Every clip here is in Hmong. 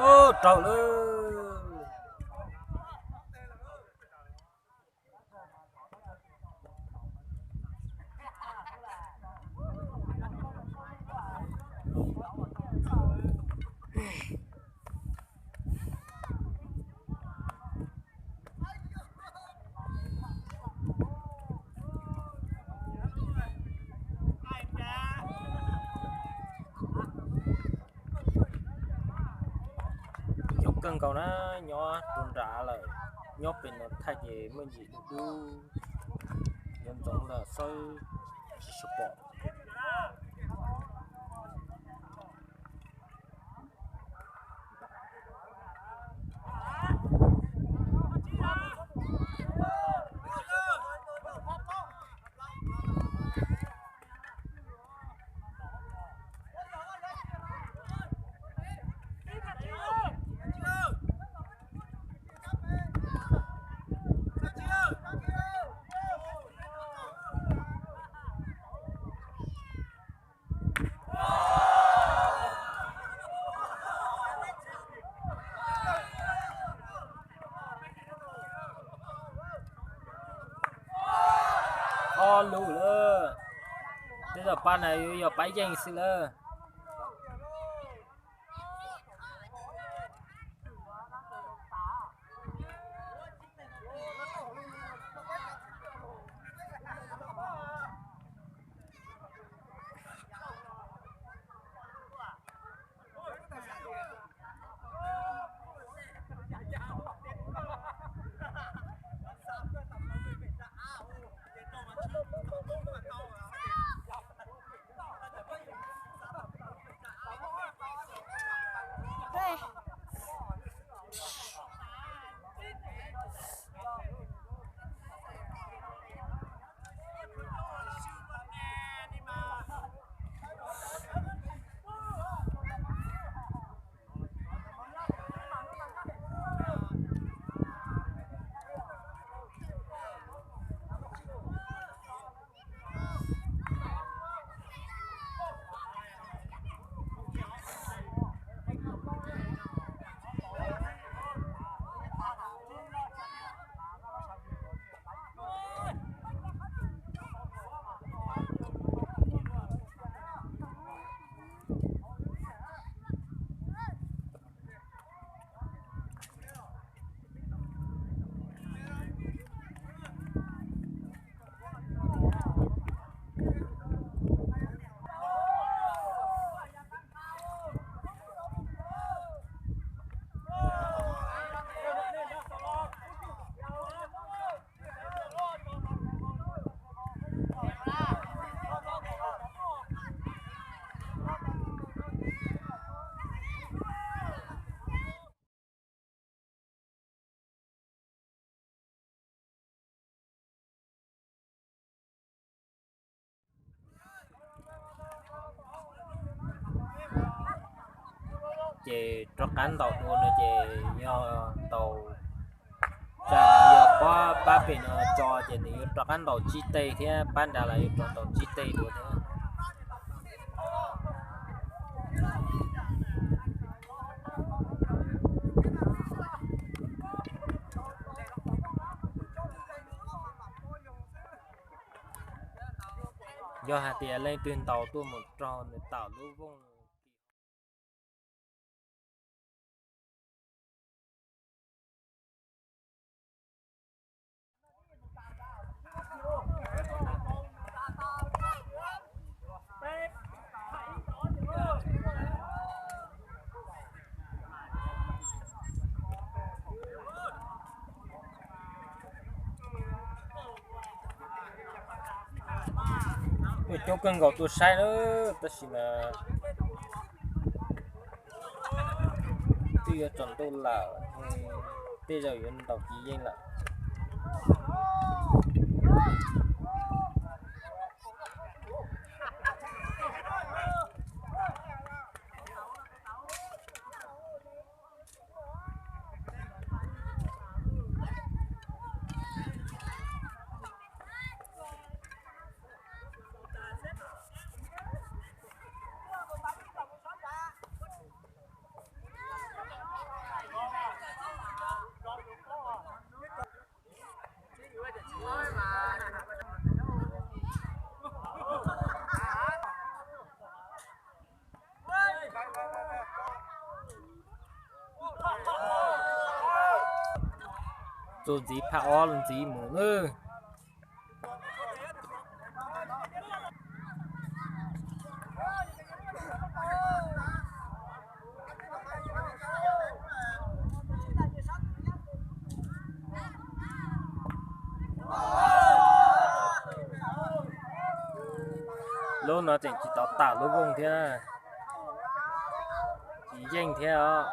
Raug lawm. Coob kawg nkaus na, nyob rau nrad lawm, nyob pem no thaij ces muaj ntsis dub dub, nyob ntxoov lawm xwb, tsis pom. Ob lub lawm, tej zaum pab na yuav yog pab yeej xwb lawm. Ces rov qab ntaus dua no ces yog ntaus, tsam no yog pab, pab pem no tso ces nws yuav rov qab ntaus tsib teg thiab, pab nrad los yuav rov ntaus tsib teg dua thiab. Yog hais tias leej twg ntaus tuaj mus raug nws tawm lub vooj. Coob kawg nkaus tuaj saib na, tab sis mas twb yuav tsaus ntuj lawm, tej zaum yuav ntaus tsis yeej lawm. Txuas ntxiv phab ob ntxiv mus nawb. Lub no tseem tsis tau tawm lub vooj thiab, tsis yeej thiab os.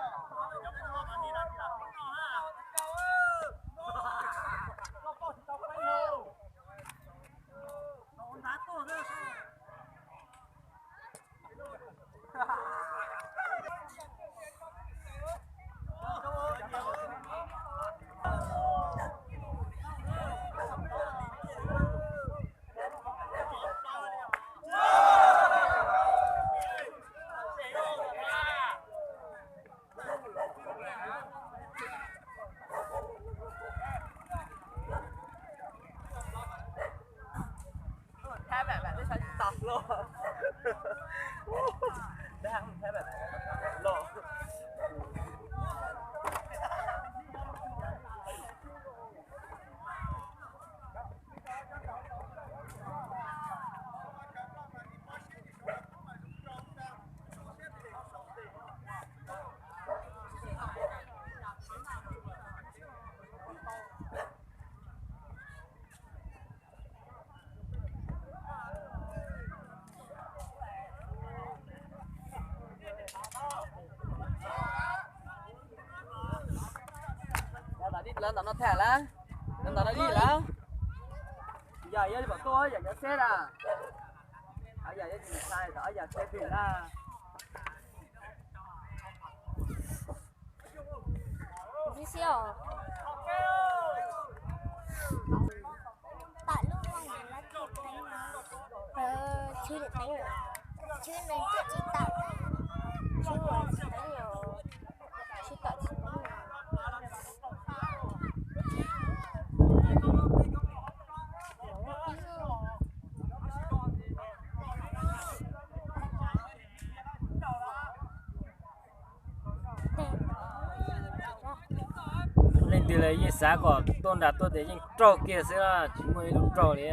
Lawv ntawm no tham lawm, lawv ntawm no ib lawm. Yam yog li pom tuaj yam cov xeb na. Yam yog tsis ntshai, yam xeb twg na. Xwb xwb os. Tawm lub no mas lawv tsis teeb, lawv tshwb tsis teeb, tshwb neeg twb tsis tawm, tshwb uas tsis teeb los tshwb tawm tsis teeb. Leej twg los yeej xav kom tuaj nram tuaj ces yeej raug kiag xwb, tsis muaj ib lub raug li.